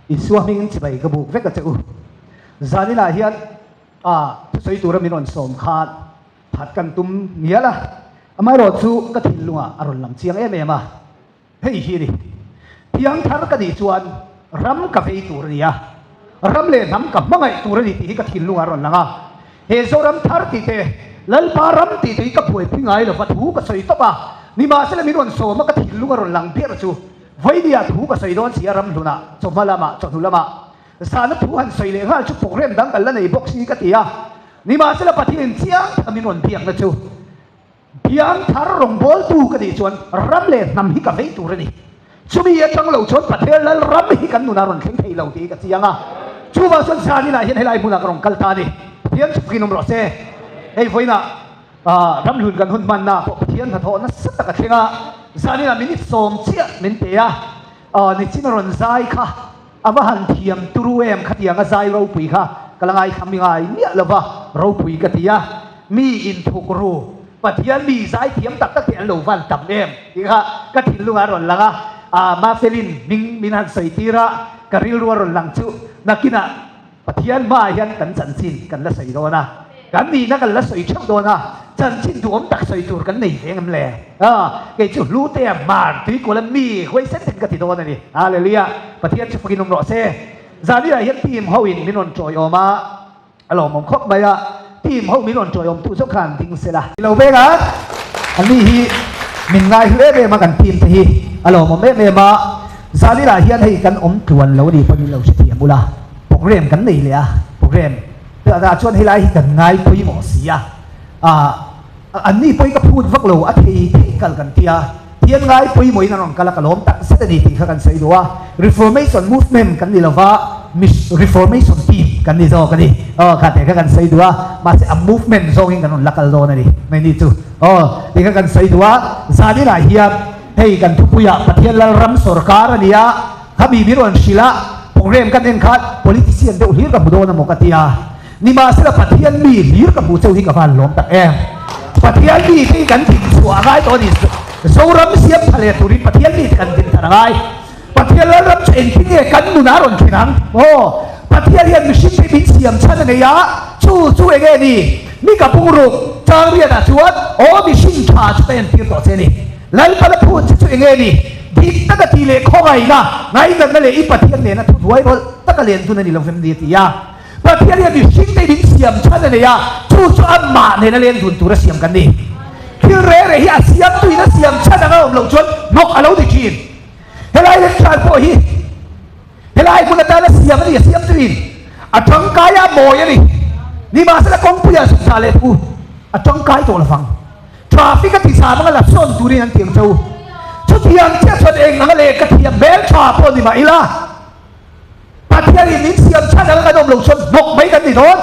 Isua hmingin chibai ka buk vek a che u. Zaninah hian a thusawi tura min rawn sawm khan phat kan tum ngial a, amaherawh chu ka thinlungah a rawn lang chiang em em a. Hei hi a ni. Thiangthar ka nih chuan ram ka vei tur a ni a, ram leh hnam ka hmangaih tur a ni tih hi ka thinlungah a rawn lang a. He Zoram thar tih te, Lalpa ram tih te hi ka buaipui ngai lova thu ka sawi tawp a, nimahsela min rawn sawm a ka thinlung a rawn lang ber chu Vainia thu ka sawi dawn si a, ram hlunah, chawhma lamah, chawhnu lamah zana thu han sawi leh nghal chu program dang kan la nei bawk si ka ti a. Nimahsela Pathianin chiang taka min rawn biakna chu Biang thar rawngbawltu ka nih chuan ram leh hnam hi ka vei tur a ni. Chumi atang lo chuan Pathian lal ram hi kan nunah rawn thleng thei lo tih hi ka chiang a. Chuvang chuan zaninah hian helai hmunah ka rawn kal ta a ni. Pathian chhuk in awm rawh se. Hei vawiinah ramhlun kan hun hmanna pawh Pathian hnathawh nasa tak a thleng a. Zaninah minute sawm chiah min pe a. Nichin a rawn zai kha a va han thiam turu em khatiang a zai ropui kha ka la ngaithla mi ngai miah lova ropui ka ti a, mi inthuk ru Pathian mi zai thiam tak tak te an lo van tam em tih kha ka thinlungah a rawn lang a, Mafelin hming min han sawi tir a, ka rilru a rawn lang chu nakinah Pathian hmaah hian kan chanchin kan la sawi dawn a, kan nihna kan la sawi theuh dawn a, chanchin duhawm tak sawi tur kan nei ve ngem le? Kei chu Hlutea hmar tuikuala mi huaisen ten ka ti dawn a ni. Hallelujah! Pathian chu fakin awm rawh se. Zanriah hian team ho in min rawn tawiawm a, a lawmawm khawp mai a, team ho min rawn tawiawm tu zawk khan ding se la. I lo veng a, ani hi min ngai hlu em em a kan team te hi a lawmawm em em a, zanriah hian hei kan awm tluan lo a ni pawhin min lo hrethiam ula. Program kan nei leh a, program ah chuan helai hi kan ngai pawimawh si a, ah an ni pawhin ka phut vak lo a thei thei kal kan ti a, thian ngai pawimawhin an rawn kal a ka lawm tak zet a ni tih kha kan sawi duh a, Reformation movement kan ni lova Reformation team kan ni zawk a ni, aw kha teh kha kan sawi duh a, mahse a movement zawngin kan rawn la kal dawn a ni mai ni chu, aw tih kha kan sawi duh a, zaninah hian hei kan thupuiah Pathian Lalram sawrkar a ni a, Khami min rawn hrilh a, program kan en khan politician deuh hlir ka hmu dawn amaw ka ti a, nimahsela Pathian mi hlir ka hmuh cheu hi ka van lawm tak em. Pathian mi te hi kan din chhuah a ngai tawh a ni, Zoram siam tha leh turin Pathian mi te kan din that a ngai. Pathian Lalram chu engtin nge kan nunah a rawn thin ang? Aw, Pathian hian mihring te min siam chhan a nei a, chu chu enge ni? Mi ka bungruk chang riatah chuan aw mihring tha chu ka entir tawh che a ni. Lalpana phut che chu enge ni? Dik taka tih leh khawngaihna, ngainatna leh i Pathian nena thu hnuai rawlh taka len dun a ni lo vem ni a ti a. Pathian hian mihring te min siam chhan a nei a, chu chu amah nena leng dun tura siam kan ni. Thil reh reh hi a siamtuin a siam chhan anga awm loh chuan hnawk a lo ni thin. Helai lecture pawh hi helai hmun atana siam a ni, a siamtuin a tangkai a mawi a ni. Nimahsela kawngpuiah sukchah leh thu a tangkai tawh lovang. Traffic a ti zam anga la sawn turin an tiang cho. Chutiang chiah chuan eng anga leh ka thiam hmel tha pawh ni mah ila, Pathianin min siam chhan anga kan awm lo chuan hnawk mai kan ni dawn.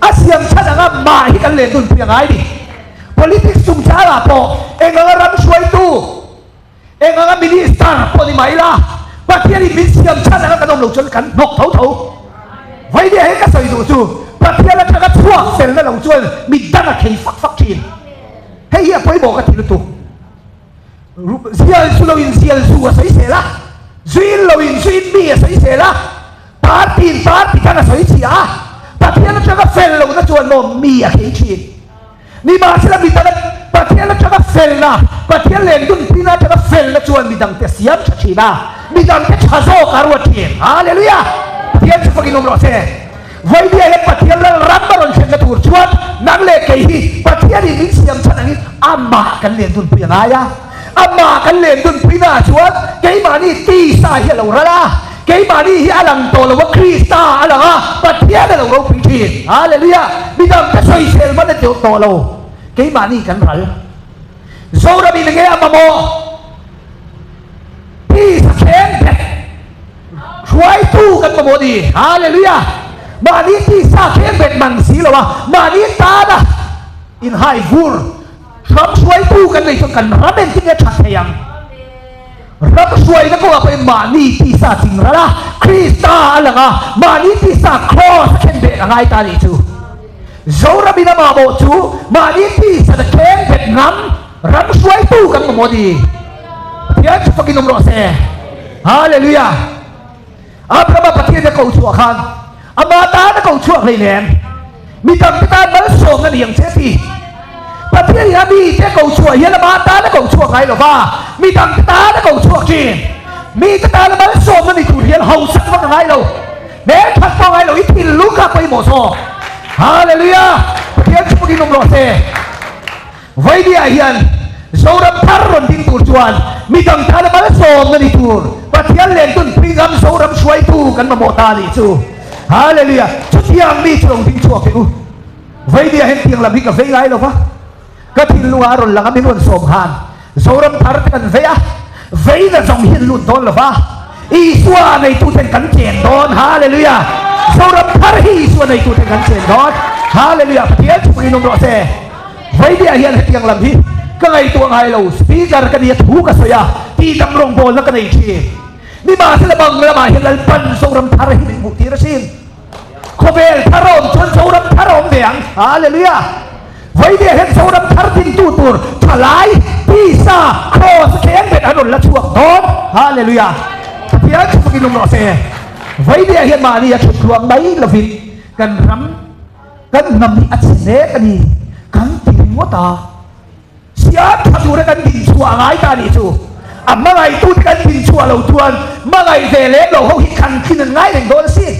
A siam chhan anga mah hi kan len dunpui a ngai ni. Politics chungchangah pawh eng anga ram hruaitu, Eng anga minister pawh ni mah ila, Pathianin min siam chhan anga kan awm lo chuan kan hnawk tho tho. Vainia he ka sawi duh chu Pathian atanga chhuak felna lo chuan mi dang a khei fak fak thin. Hei hi a pawimawh ka ti lutuk. Zial zu loin zial zu a sawi sel a, zuin loin zuin mi a sawi sel a, party in party dang a sawi chhia a, Pathian atanga fel lohna chuan maw mi a khei thin. Nimahsela mi dang Pathian atanga felna, Pathian leng dunpuina atanga felna chuan mi dangte a siam tha thin a, mi dangte tha zawk a ruat thin. Hallelujah! Pathian chu fakin awm rawh se. Vainia hian Pathian lal ram a rawn thlenna tur chuan nang leh kei hi Pathianin min siam chhan angin amah kan len dunpui a ngai a. Amah kan len dunpuina ah chuan keimahni tisa hi a lo ral a, Keimahni hi a lang tawh lo a, Krista a lang a, Pathian a lo ropui thin. Hallelujah! Midang ka sawisel hman a teuh tawh lo. Keimahni kan ral. Zoram in nge a mamawh? Peace a thleng bet. Hruaitu kan mamawh ni. Hallelujah! Mahni tisa thleng bet man si lo a, mahni tana inhai vur ram hruaitu kan nei chuan kan ram engtin nge that thei ang? Ram hruaina kawngah pawhin mahni tisa ching ral a, Krista a lang a, mahni tisa Kraws a khen beh a ngai ta nih chu. Zoramin a mamawh chu mahni tisa na khen bet ngam ram hruaitu kan mamawh a ni. Pathian chu fakin awm rawh se. Hallelujah! Abrahama Pathian a ko chhuah khan ama tan a ko chhuak hleinem. Mi dangte tan malsawmna ni ang che ti. Pathian in a mite ko chhuah hian ama tan a ko chhuak ngai lo va, mi dangte tan a ko chhuak thin. Mite tana malsawmna ni tur hian hausak vak a ngai lo. Hmelthat pawh a ngai lo, i thinlung kha a pawimawh zawk. Hallelujah! Pathian chu pakin awm rawh se. Vaidia hian Zoram thar rawn ding tur chuan mi dang tana malsawmna ni tur Pathian lentun pui ngam Zoram hruaitu kan mamawh ta a nih chu. Hallelujah! Chutiang mi chu lo ding chhuak teh u. Vaidia hian tiang lam hi ka vei ngai lo va, ka thinlungah a rawn lang a, min rawn sawm khan Zoram thar te kan vei a, veina zawng hi an lut dawn lo va, Isua neituten kan chen dawn. Hallelujah! Zoram thar hi Isua neituten kan chen dawn. Hallelujah! Pathian chu in awm rawh se. Vaidia hian hetiang lam hi ka ngaihtuah ngai lo. Speaker ka nia thu ka sawi a, tihdam rawngbawlna ka nei thin. Nimahsela bang lamah hian Lalpan Zoram thar hi min hmuh tir asin. Khawvel thar a awm chuan Zoram thar a awm ve ang. Hallelujah! Vaidia hian Zoram thar dintu tur thalai, tisa, kraws a thleng bet an rawn la chhuak dawn. Hallelujah! Pathian chu fakin awm rawh se. Vaidia hian mahni a thut tluang mai lovin kan ram Kan hnam hi a chhe mek a ni kan ti ringawt a, siam tha tura kan dinchhuah a ngai ta a nih chu. A hmangaihtute kan dinchhuah lo chuan hmangaih ve lem lo ho hi kan thin an ngai reng dawn asin.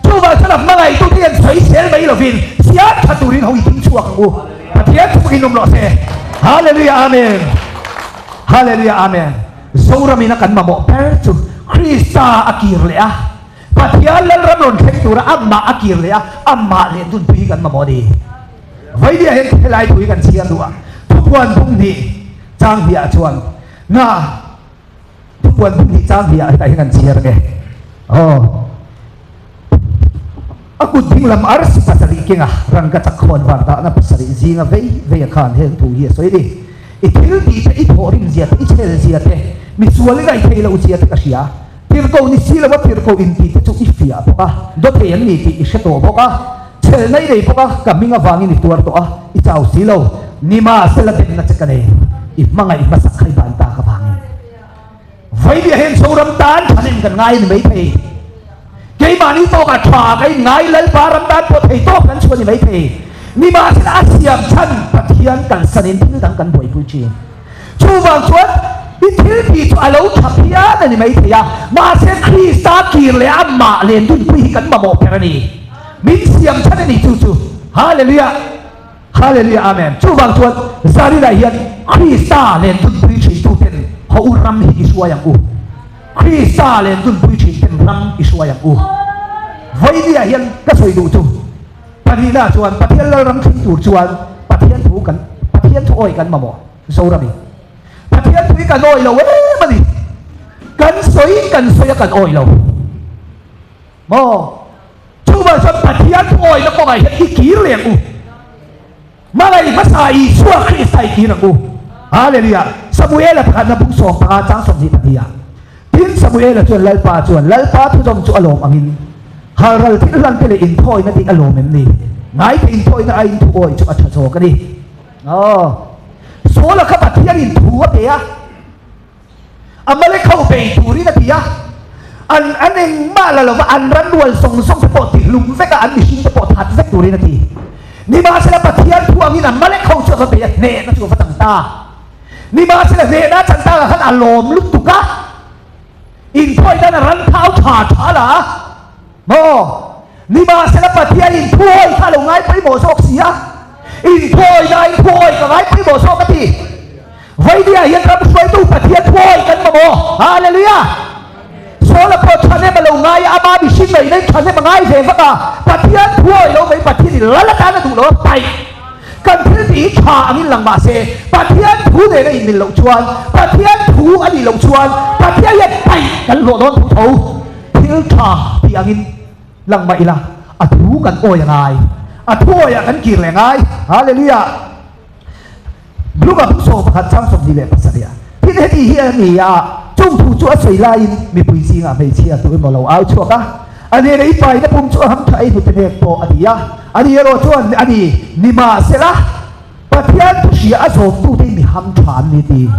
Chuvang chuan a hmangaihtute hian sawi sel mai lovin siam tha turin ho hi dingchhuak ang u. Pathian thu pakin awm rawh se. Hallelujah Amen. Hallelujah Amen. Zoramin a kan mamawh ber chu Krista a kir leh a. Pathian Lalram rawn thleng tura amah a kir leh a, amah leh dunpui hi kan mamawh a ni. Vainia hian helai thu hi kan chhiar duh a, thupuan bung hnih chang hniah chuan na thupuan bung hnih chang hniah hetah hian kan chhiar ange. Aw. A kut dinglam arsi pasarih kenga rangka chak khawn var dahna pasarih zinga vei vei a khan heng thu hi a sawi a ni. I thil tih te, i thawhrim zia te, i chhel zia te, misual i ngaih theih loh zia te ka hria. Tirhkoh ni si lova tirhkoh intih te chu i fiah bawk a, dawthei an ni tih i hre tawh bawk a, chhelna i nei bawk a, ka hming avangin i tuar tawh a, i chau si lo, nimahsela demna che ka nei, i hmangaih hmasak kha i ban tak avangin. Vailia hian Zoram tan thanem kan ngai a ni maithei. Keimahni tawkah tha ka inngai, Lalpa ram tan pawh thei tawk kan chhuah a ni maithei. Nimahsela a siam chhan Pathian kalsanin thil dang kan buaipui thin. Chuvang chuan i thil tih chu a lo tha phian a ni maithei a, mahse Krista kir leh amah len dunpui hi kan mamawh ber a ni. Min siam chhan a ni chu chu. Hallelujah! Hallelujah! Amen! Chuvang chuan Zarinah hian Krista len dunpui thin tuten haw u ram hi i hruai ang u. Krista len dunpui thin ten ram i hruai ang u. Vawinia hian ka sawi duh chu. Pahnihna chuan Pathian Lalram thleng tur chuan Pathian thu kan Pathian thu awi kan mamawh Zorami. Pathian thu hi kan awi lo em a ni. Kan sawi kan sawi a kan awi lo. Maw? Chuvang chuan Pathian thu awina kawngah hian i kir leh ang u. Hmangaih hmasa Isua Krista i kir ang u. Hallelujah. Samuela pakhatna bung 15 chang 22 ah. Tin, Samuela chuan Lalpa chuan, Lalpa thuzawm chu a lawm angin, halral thil hlan te leh inthawina tih a lawm em ni? Ngaite inthawina aiin thu awi chu a tha zawk a ni. Aw, Saula kha Pathianin thu a pe a, Amalek ho bei turin a ti a, an an engmah la lova an ranrual zawng zawng te pawh tihlum vek a, an mihring te pawh that vek turin a ti. Nimahsela Pathian thu angin Amalek ho chu a va bei a, hnehna chu a va chang ta. Nimahsela hnehna a chan takah khan a lawm lutuk a, inthawi dan a ran thau tha tha la a, maw? Nimahsela Pathianin thuawi kha a lo ngai pawimawh zawk si a, inthawi dahin thuawi ka ngai pawimawh zawk a ti. Vainia hian ram hruaitu Pathian thuawi kan mamawh. Hallelujah! Saula pawh thahnem a lo ngai a, ama mihring ngaihna in thahnem a ngai ve vak a, Pathian thuawi lo mai Pathianin lal atan a duh lo a paih. Kan thil tih hi tha angin lang mah se, Pathian thu nena inmil loh chuan, Pathian thu a nih loh chuan, Pathian hian paih kan hlawh dawn thu tho. Thil tha tih angin lang mah ila, a thu kan awi a ngai. A thu awiah kan kir leh ngai. Hallelujah! Luka bung 11 chang 27 ah, Thil heti hi a ni a, chung thu chu a sawi laiin mipui zingah hmeichhia tu emaw lo au chhuak a, A nena i paina pum chu a ham tha ei hnute nek pawh a ti a. Ani erawh chuan a ni, Nimahsela, Pathian thu hria a zawmtute hi mi ham tha an ni ti.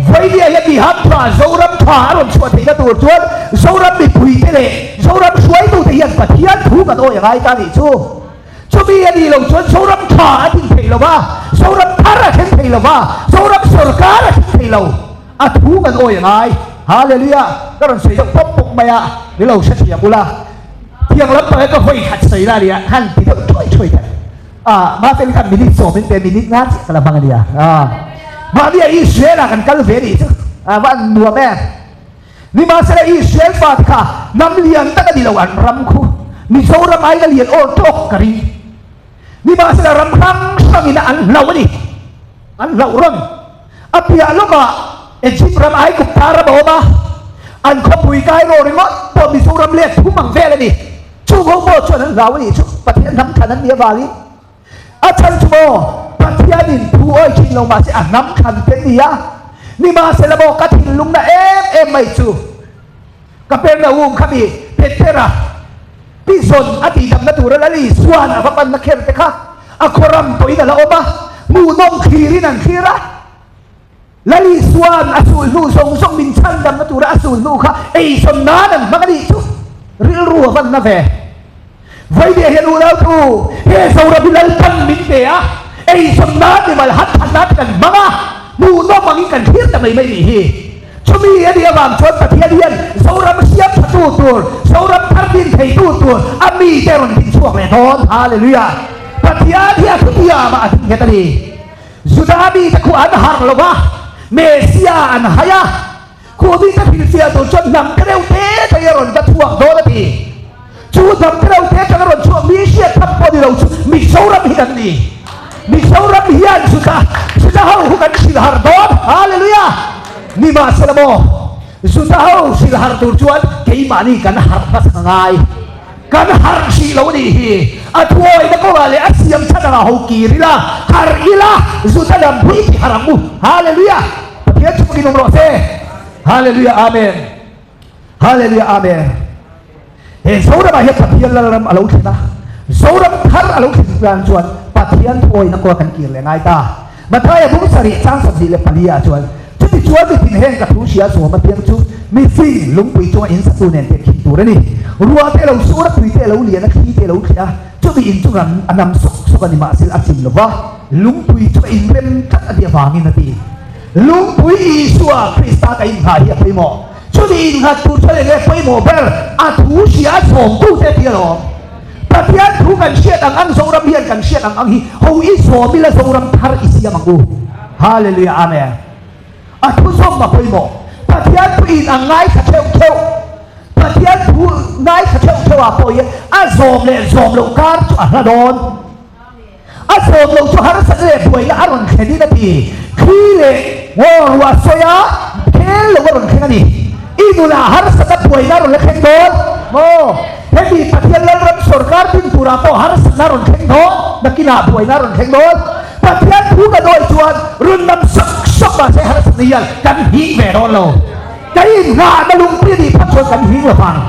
Vainia hian mi ham tha, Zoram tha a rawn chhuah theihna tur chuan Zoram mipuite leh Zoram hruaitute hian Pathian thu kan awi a ngai ta nih chu. Chumi a nih loh chuan Zoram tha a din thei lo va, Zoram thar a thleng thei lo va, Zoram sawrkar a thleng thei lo. A thu kan awi a ngai. Hallelujah! Ka rawn sawi deuh pawp pawp mai a, ni lo hrethiam ula. Tiang lampang hi ka hawi khat sawi la nia, han ti deuh thuai thuai ta. Ah, mahse khan minute sawmin pe minute nga chiah ka la hmang a nia. Ah, mahni a Israel ah kan kal ve nih chu. Ah, va an nuam em. Nimahsela Israel fa te kha hnam lian tak a ni lo, an ram khu Mizoram aiin a lian awr tawk ka ring. Nimahsela ram hrang hrangin an hlauh a ni, an hlauh rawn. A piah lawkah Egypt ram Aigupta ram a awm a, an khawpui Cairo ringawt pawh Mizoram let thum ang vel a ni. Chung ho pawh chuan an hlau a nih chu, Pathian hnam thlan an nih avangin. A chhan chu maw, Pathianin thu awi thin lo mahse a hnam thlan te ni a, nimahsela maw ka thinlungna em em mai chu Kapernaum kha mi Petera pizawn a tihdamna tura Lal Isua'n a va panna kher te kha a khawram pawhin a la awm a, hmuhnawm thlirin an thlir a. Lal Isua'n a sulhnu zawng zawng min chhandamna tura a sulhnu kha eizawn nan an hmang a nih chu rilru a van na ve. Vawinia hian unautu he Zoram hi Lalpan min pe a, eizawn nan mimal han than nan kan hmang a, hmuhnawm angin kan thlir ta mai mai nih hi. Chumi a nih avang chuan Pathian hian Zoram siam thatu tur, Zoram thar din theitu tur a mite rawn din chhuak leh dawn. Hallelujah! Pathian hi a thutiamah a ding nghet a ni. Juda mite khu an harh lo va, Messia an hai a, khu mite hrilhfiah tur chuan hnam te reuh te te a rawn va chhuak dawn a ti. Chu hnam te reuh te atanga rawn chhuak mi hriat tham pawh ni lo chu Mizoram hi kan ni. Mizoram hian Juda, Juda ho hu kan hrilh harh dawn. Hallelujah! Nimahsela maw, Juda ho hrilh harh tur chuan keimahni kan harh hmasa ngai. Kan harh hrih lo nih hi. A thuawihna kawngah leh a siam chhan angah ho kir ila, harh ila, Juda lam pui ti harh ang u. Hallelujah! Pathian chu fakin awm rawh se. Hallelujah! Amen. Hallelujah! Amen. He Zoramah hian Pathian Lalram a lo thlen a, Zoram thar a lo thlen tan chuan Pathian thuawihna kawngah kan kir leh ngai ta. Mathaia bung sarih chang 24 ah chuan, Chutichuan mitin heng ka thu hria zawm apiang chu mi fing lungpui chunga in satu nen teh khin tur a ni. Ruah te a lo sur a, tui te a lo lian a, thli te a lo thleh a, chumi in chu ram a nam sawk sawk a ni mahse a chim lo va, lungpui chu a inrem tlat a nih avangin a ti. Lungpui Isua Krista ka inngha hi a pawimawh. Chumi innghat tur chuan enge pawimawh ber? A thu hria zawmtute tih alawm. Pathian thu kan hriat ang ang Zoram hian kan hriat ang ang hi ho i zawm ila Zoram thar i siam ang u. Hallelujah Amen. A thu zawm a pawimawh. Pathian thu in a ngaithla theuh theuh. Pathian thu ngaithla theuh theuh ah pawh hian a zawm leh zawm loh kar chu a hla dawn. A zawm loh chu harsatna leh buaina a rawn thlen in a ti. Thli leh ngaw ruah sawi a khel lo a rawn thleng a ni. I nunah harsatna buaina a rawn la thleng dawn maw? Hemi Pathian Lalram sawrkar din turah pawh harsatna a rawn thleng dawn, nakinah buaina a rawn thleng dawn. Pathian thu ka dawi chuan run nam sawk sawk mahse harsatna hian kan hing ve dawn lo. Ka inngahna lungpui a nih phawt chuan kan hing lo vang.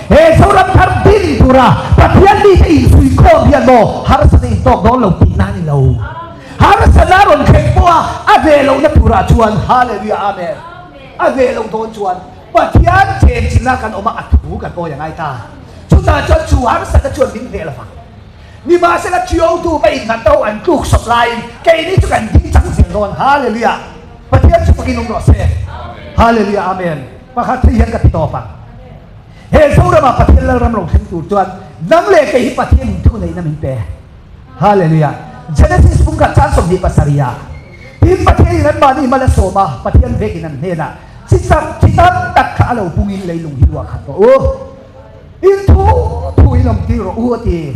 He Zoram thar din tura Pathian mite insuikhawm hian maw harsatna intawk dawn lo tihna a ni lo. Harsatna a rawn thleng pawh a, a ve lohna turah chuan Hallelujah Amen. A ve loh dawn chuan Pathian chenchilhna kan awm a, a thu kan awi a ngai ta. Chutah chuan chu harsatna chuan min hneh lo vang. Nimahsela Ṭiotu va innghat ho an tluk sawp laiin keini chu kan ding chang zel dawn. Hallelujah! Pathian chu fakin awm rawh se. Hallelujah! Amen. Pakhat thei hian ka ti tawp ang. He Zoramah Pathian Lalram lo thleng tur chuan nang leh kei hi Pathian in thu neihna min pe. Hallelujah! Genesis pumkhat chan 27 ah tin Pathian in anmahni mal a sawm a, Pathian vekin an hnenah chi tak chi tam tak kha a lo pungin leilung hi luah khat rawh u. In thu thu in awm tir rawh u a ti.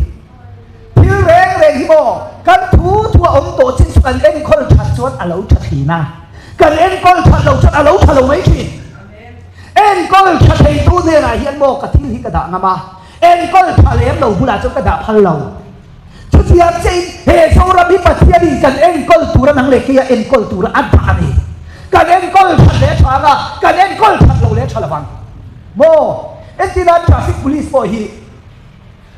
Thil reng reng hi maw kan thu thu a awm tawh chin chu kan enkawl that chuan a lo tha thin a, kan enkawl that loh chuan a lo tha lo mai thin. Enkawl tha theitu hnenah hian maw ka thil hi ka dah ngam a, enkawl tha lem lo bulah chuan ka dah phal lo. Chutiang chiahin he Zoram hi Pathianin kan enkawl tura nang leh keia enkawl tura a dah a ni. Kan enkawl that leh tha anga kan enkawl that lo leh tha lovang. Maw? Entirna traffic police pawh hi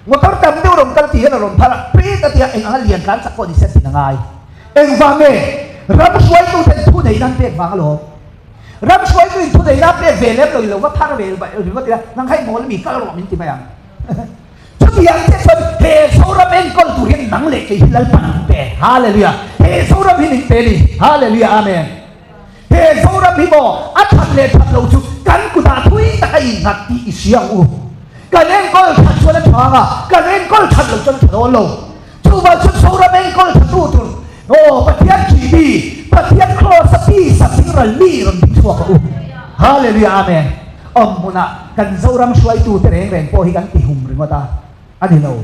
motor tam deuh rawn kal tih hian a rawn phar a, prit a tia eng anga lian tlan chak pawh ni se a tin a ngai. Engvang nge? Ram hruaituten thu neihna an pek vang alawm. Ram hruaitu in thu nei la pek ve lem lo i lo va thar ve ringawt ila, nang kha i mawl mi kal rawh min ti mai ang. Chutiang te chuan he Zoram enkawl tur hian nang leh kei hi Lalpan min pe. Hallelujah! He Zoram hi min pe ni. Hallelujah! Amen! He Zoram hi maw a that leh that lo chu kan kutah thui tak a innghat tih i hria ang u. Kan enkawl that chuan a tha ang a, kan enkawl that lo chuan a tha dawn lo. Chuvang chuan Zoram enkawl thatu tur aw Pathian ṭih mi, Pathian Kraws a pi sak ding ral mi rawn ding chhuak a u. Hallelujah Amen. Awm hmunah kan Zoram hruaitute reng reng pawh hi kan ti hum ringawt a, a ni lo.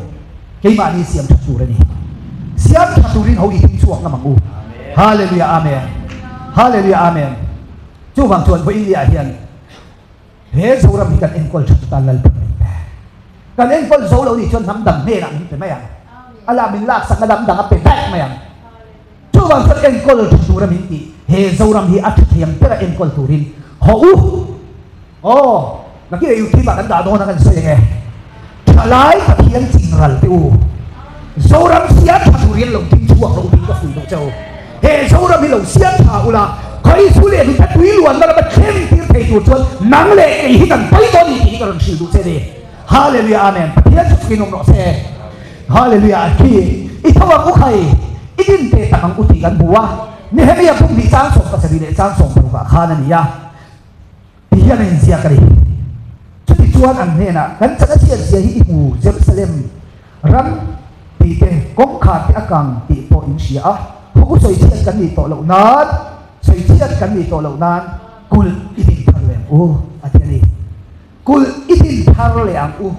Keimahni siam ṭha tur a ni. Siam ṭha turin ho i ding chhuak ngam ang u. Hallelujah Amen. Hallelujah Amen. Chuvang chuan vawiin ni ah hian He Zoram hi kan enkawl that atan Lalpan min pe. Kan enkawl zo lo nih chuan hnam dang hnenah min pe mai ang. A lah min laksakna dang dang a pe daih mai ang. Chuvang chuan enkawl tha tura min tih he Zoram hi a tha thei ang bera enkawl turin haw u. Aw, nakin YouTube ah kan dah dawn a kan sawi ang e. Thalai Pathian chingral te u. Zoram siam tha turin lo ding chhuak rawh u tih ka fuih duh che u. He Zoram hi lo siam tha ula, khawizu leh hnute tui luanna lama thleng tir thei tur chuan nang leh kei hi kan pawi dawn ni tih hi ka rawn hrilh duh che ni. Hallelujah Amen. Pathian chu thin awm rawh se. Hallelujah Khi i tho ang u khai, i din te tak ang u tih kan hmu a. Nehemia buk hnih chang 17 leh chang 16 ah khan a ni a. Ti hian a inziak a ni. Chutichuan an hnenah, Kan chan a chhiat zia hi i hmu, Jerusalem ram tih te, kawngkhar te a kang tih pawh in hria a, khaw u sawi chhiat kan nih tawh loh nan, sawi chhiat kan nih tawh loh nan kulh i din thar leh ang u, a ti a ni. Kulh i din thar leh ang u.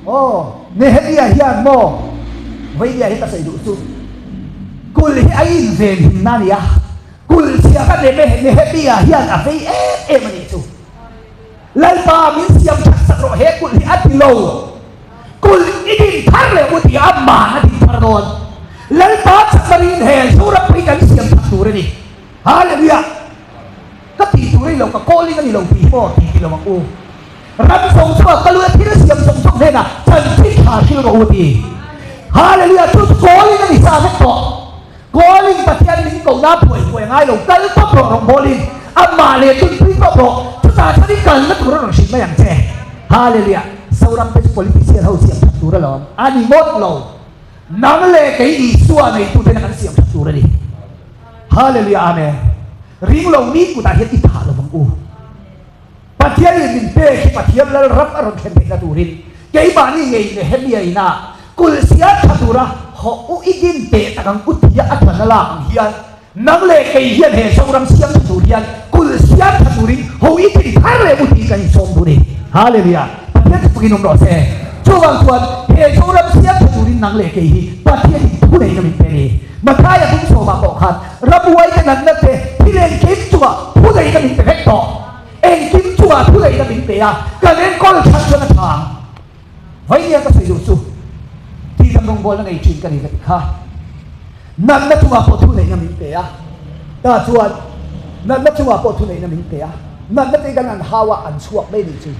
Aw, Nehemia hian maw, Vainia hi ka sawi duh chu, kulh hi a invenhimna a ni a. Kulh chhia ka nem e, Nehemia hian a vei em em a nih chu. Lalpa min siam that sak rawh he kulh hi a ti lo. Kulh i din thar leh u ti a man a din thar dawn. Lalpa chakmarin he Zoram pui kan siam that tur a ni. Hallelujah! Ka tih tur a ni lo, ka calling a ni lo tih hi maw tih ti lo ang u. Ram zawng zawng ah ka lu a thil siam zawng zawng hnenah chanchin tha hril rawh u ti. Hallelujah! Chu chu calling a ni sa vek tawh. Calling Pathian min koh na buai buai a ngai lo, kal tawp rawh rawngbawlin amah leh tunpui tawp rawh, chutah chuan i kalna tur a rawn hrilh mai ang che. Hallelujah! Zoram te chu politician ho siam that tur alawm a ni ngawt lo, nang leh kei Isua neitute na kan siam that tur a ni. Hallelujah! Amen! Ring lo mi kutah hian i thah lo vang u. Pathian in min pek hi Pathian lal ram a rawn thlen theihna turin keimahni ngei Nehemia ina kulh siam tha tura hawh u i din teh tak ang u tia a than a lak ang hian nang leh kei hian he Zoram siam tha tur hian kulh siam tha turin hawh i din thar leh u tiin kan insawm duh a ni. Hallelujah! Pathian chu fakin awm rawh se. Chuvang chuan he Zoram siam tha turin nang leh kei hi Pathian in thu neiin a min pe a ni. Mathaia bung sawmah pawh khan ramhuaite natna te thil engkim chungah thu neiin a min pe vek tawh. Engkim chungah thu neihna min pe a, kan enkawl that chuan a tha ang. Vainia ka sawi duh chu, Tihdam rawngbawlna nei thin ka ni ka ti kha. Natna chungah pawh thu neihna min pe a, ta chuan natna chungah pawh thu neihna min pe a, natna te kan an hau a, an chhuak mai nih chu.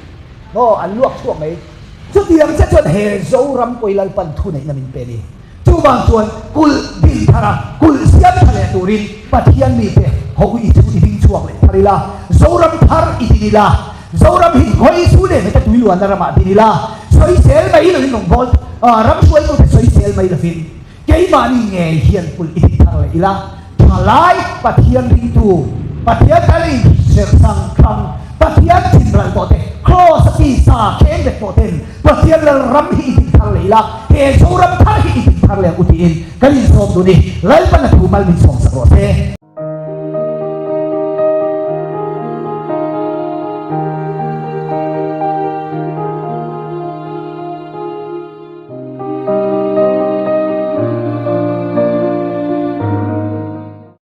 Aw, an luak chhuak mai. Chutiang che chuan he Zoram pawhi Lalpan thu neihna min pe a ni. Chuvang chuan kulh din thar a, kulh siam tha leh turin Pathian mite ho i chu i ding chhuak leh thar ila, Zoram thar i din ila, Zoram hi Khawisu leh hmete tui luanna ramah din ila, sawisel mai lovin rawngbâwl ram hruaitute sawisel mai lovin keimahni ngei hian kulh i din thar leh ila, Thalai Pathian ringtu, Pathian tala inhriserh sang thlang, Pathian thinral tawh te, Kraws a tisa kheng vek tawh ten Pathian lal ram hi i din thar leh ila, he Zoram thar hi i din thar leh ang u tiin kan insawm dun i, Lalpan a thu mal min sawmsak rawh se.